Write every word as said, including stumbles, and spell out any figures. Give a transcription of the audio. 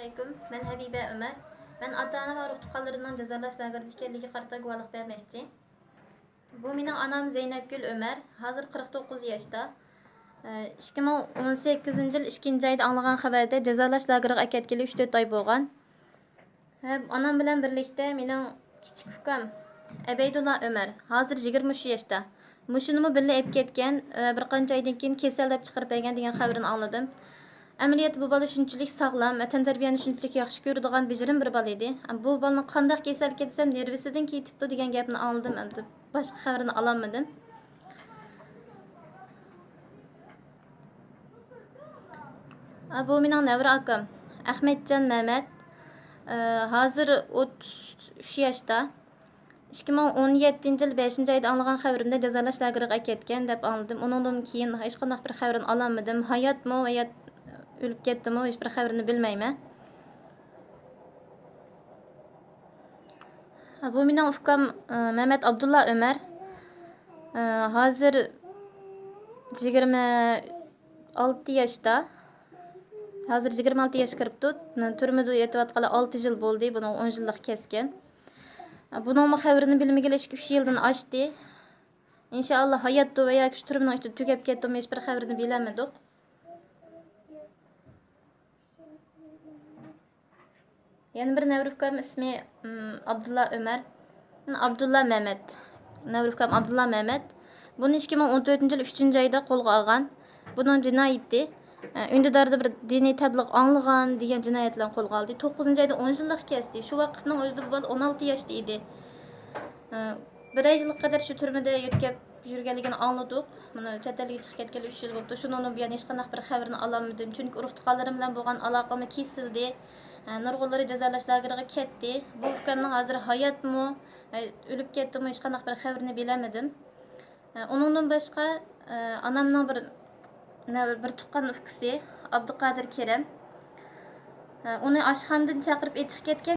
ئەلەيكۇم، مەن ھەبىبە ئۆمەر. مەن ئاتا-ئانا ۋە ئۇرۇق-تۇغقانلىرىمنىڭ جازالاش لاگېرىدا ئىكەنلىكىگە قارىتا گۇۋاھلىق بەرمەكچى. بۇ مېنىڭ ئانام زەينەپگۈل ئۆمەر، ھازىر قىرىق توققۇز ياشتا. ئىككى مىڭ ئون سەككىزىنچى يىل ئىككىنچى ئايدا ئاڭلىغان خەۋەردە جازالاش لاگېرىغا ئەكەتكىلى ئۈچ تۆت ئاي بولغان. ھە، ئانام بىلەن بىرلىكتە مېنىڭ كىچىك ئۇكام ئەبەيدۇللا ئۆمەر، ھازىر يىگىرمە ئۈچ ياشتا. مۇشۇنىمۇ بىللە ئېلىپ كەتكەن ۋە بىر قانچە ئايدىن كېيىن كېسەل دەپ چىقىرىپ بەرگەن دېگەن خەۋىرىنى ئاڭلىدىم. ئەمەلىيەتتە بۇ بالا شۇنچىلىك ساغلام، تەنتەربىيەنى شۇنچىلىك ياخشى كۆرىدىغان بېجىرىم بىر بالا ئىدى. بۇ بالىنىڭ قانداق كېسەلكى دېسەم، نېرۋىسىدىن كېتىپتۇ دېگەن گەپنى ئاڭلىدىم. ئەمدى باشقا خەۋىرىنى ئالالمىدىم. ئا، بۇ مېنىڭ نەۋرە ئاكام ئەخمەتجان مەمەت. ئە، ھازىر ئوتتۇز ئۈچ ياشتا. ئىككى مىڭ ئون يەتتىنچى يىل بەشىنچى ئايدا ئاڭلىغان خەۋىرىمدە جازالاش لاگېرىغا ئەكەتكەن دەپ ئاڭلىدىم. ئۇنىڭدىن كېيىن ھېچقانداق بىر خەۋىرىنى ئالالمىدىم. ھاياتمۇ يا ئۆلۈپ كەتتىمۇ، ھېچبىر خەۋىرىنى بىلمەيمەن. بۇ مېنىڭ ئۇكام، ئە، مەمەت ئابدۇللا ئۆمەر. ئە، ھازىر يىگىرمە ئالتە ياشتا. ھازىر يىگىرمە ئالتە ياشقا كىرىپتۇ. تۈرمىدە يېتىۋاتقىلى ئالتە يىل بولدى. بۇنىڭ ئون يىللىق كەسكەن. بۇنىڭمۇ خەۋىرىنى بىلمىگىلى ئىككى، ئۈچ يىلدىن ئاشتى. ئىنشائاللا ھاياتتۇ ۋە ياكى شۇ تۈرمىنىڭ ئىچىدە تۈگەپ كەتتىمۇ، ھېچبىر خەۋىرىنى بىلەلمىدۇق. يەنە بىر نەۋرە ئۇكام ئىسمى، ئىم، ئابدۇللا ئۆمەر. ئابدۇللا مەمەت. نەۋرە ئۇكام ئابدۇللا مەمەت. بۇنى ئىككى مىڭ ئون تۆتىنچى يىل ئۈچىنچى ئايدا قولغا ئالغان. بۇنىڭ جىنايىتى، ئە، ئۈندىداردا بىر دىنىي تەبلىغ ئاڭلىغان دېگەن جىنايەت بىلەن قولغا ئالدى. توققۇزىنچى ئايدا ئون يىللىق كەستى. شۇ ۋاقىتنىڭ ئۆزىدە بۇ بالا ئون ئالتە ياشتا ئىدى. ئە، بىرەر يىلغا قەدەر شۇ تۈرمىدە يۆتكەپ يۈرگەنلىكىنى ئاڭلىدۇق. مانا چەت ئەلگە چىقىپ كەتكىلى ئۈچ يىل بوپتۇ. شۇنىڭدىن بۇيان ھېچقانداق بىر خەۋىرىنى ئالالمىدىم. چۈنكى ئۇرۇق-تۇغقانلىرىم بىلەن بولغان ئالاقىمۇ كېسىلدى. ئە، نۇرغۇنلىرى جازالاش لاگېرىغا كەتتى. بۇ ئۇكامنىڭ ھازىر ھاياتمۇ، ئە، ئۆلۈپ كەتتىمۇ، ھېچقانداق بىر خەۋىرىنى بىلەلمىدىم. ئە، ئۇنىڭدىن باشقا، ئە، ئانامنىڭ بىر، نە-، بىر تۇغقان ئۇكىسى ئابدۇقادىر كېرەم. ئە، ئۇنى ئاشخانىدىن چاقىرىپ ئېچىقىپ كەتكەن.